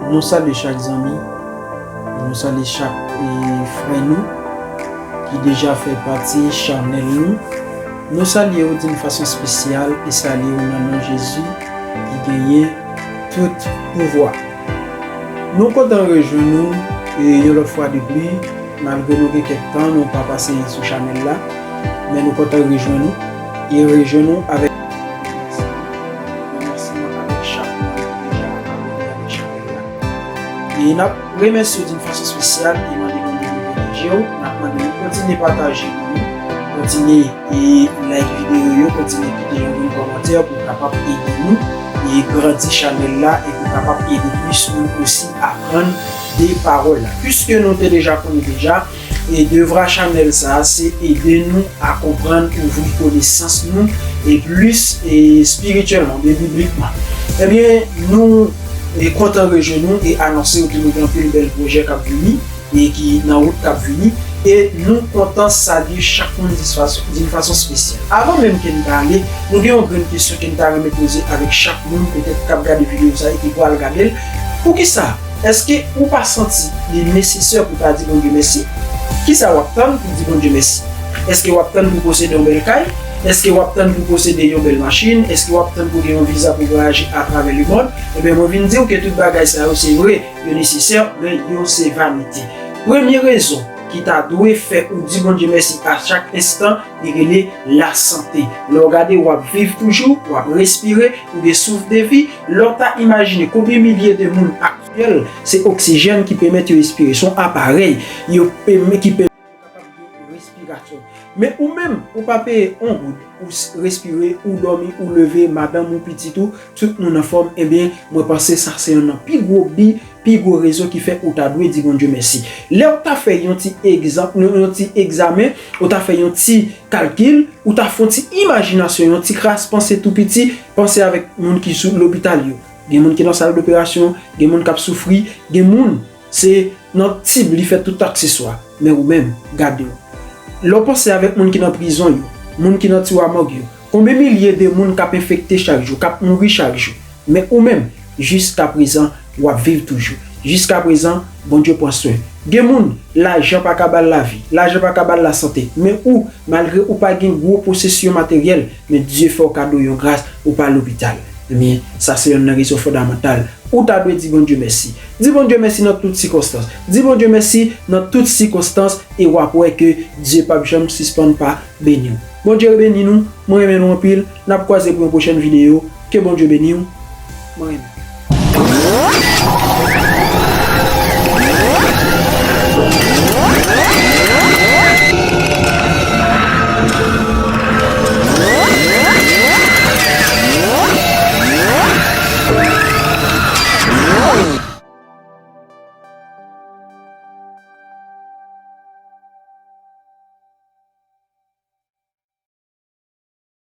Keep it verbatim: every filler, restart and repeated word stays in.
Nou salye chak zanmi, nou salye chak, e, frè nou ki deja fè pati chanèl nou. Nou salye w d'une façon spéciale e salye w nan non Jezi ki genyen tout pouvwa. Nou kontan rejwenn nou, e, yon lòt fwa de pli, malgre nou gen kèk tan nou pa pase sou chanèl la, men nou kontan rejwenn nou e rejwenn nou avèk remèsiman avèk chak moun ki deja abòne avèk chanèl la. E n ap remèsye w d'une façon spéciale e mande Bondye pou pwoteje w. N ap mande w kontinye pataje pou nou, kontinye e like videyo yo, kontinye kite yon grenn kòmantè pou kapab ede nou e grandi chanèl la e pou kapab ede plis moun osi aprann de pawòl la. Piske nou te deja konnen deja, e devwa chanèl sa a se ede nou a konprann, ouvri konesans nou e plis e espirityèlman, e biblikman. Ebyen, nou e kontan rejwenn nou e anonse w ke nou gen anpil bèl pwojè k ap vini e ki nan wout k ap vini. E nou kontan salye chak moun d'une façon, d'une façon spéciale. Avan menm ke n ta ale, nou gen yon grenn kesyon ke n ta renmen poze avèk chak moun petèt k ap gade videyo sa a e ki pral gade l. Poukisa? Èske ou pa santi li nesesè pou ta di Bondye mèsi? Kisa w ap tann pou di Bondye mèsi? Èske w ap tann pou posede yon bèl kay? Èske w ap tann pou posede yon bèl machin? Èske w ap tann pou gen yon viza pou vwayaje atravè lemonn? Ebyen, mwen vin di w ke tout bagay sa yo se vre, yo nesesè, men yo se vanite. Premye rezon ki ta dwe fè ou di Bondye mèsi a chak enstan, li rele lasante. Lè w gade, w ap viv toujou, w ap respire, ou gen souf de vi. Lè w ta imajine konbyen milye de moun aktyèl, se oksijèn ki pèmèt yo respire, se yon aparèy yo pèmè-, ki pèmèt yo kapab gen respirasyon. Men ou menm, ou pa peye yon goud, ou s-, respire, ou dòmi, ou leve, madanm ou, pitit ou, tout moun anfòm, ebyen, mwen panse sa se youn nan pi gwo bi, pi gwo rezon ki fè ou ta dwe di Bondye mèsi. Lè w ta fè yon ti egzanp, yon, yon ti egzamen, ou ta fè yon ti kalkil, ou ta fè yon ti imajinasyon, yon ti kras panse tou piti, panse avèk moun ki sou lopital yo. Gen moun ki nan sal doperasyon, gen moun k ap soufri, gen moun se nan tib li fè tout akseswa. Men ou menm, gade w. Lè w panse avèk moun ki nan prizon yo, moun ki nan tiwa mòg yo, konbyen milye de moun k ap enfekte chak jou, k ap mouri chak jou? Men ou menm, jiskaprezan, w ap viv toujou. Jiskaprezan, Bondye pran swen. Gen moun, lajan pa ka ba l lavi, lajan pa ka ba l lasante. Men ou, malgre ou pa gen gwo posesyon materyèl, men Dye fè w kado yon gras, ou pa lopital. Ebyen, sa se youn nan rezon fondamantal ou ta dwe di Bondye mèsi. Di Bondye mèsi nan tout sikonstans. Di Bondye mèsi nan tout sikonstans e w ap wè ke Dye p ap janm sispann pa beni w. Bondye beni nou. Mwen renmen nou anpil. N ap kwaze pou yon pwochèn videyo. Ke Bondye beni w. Mwen renmen.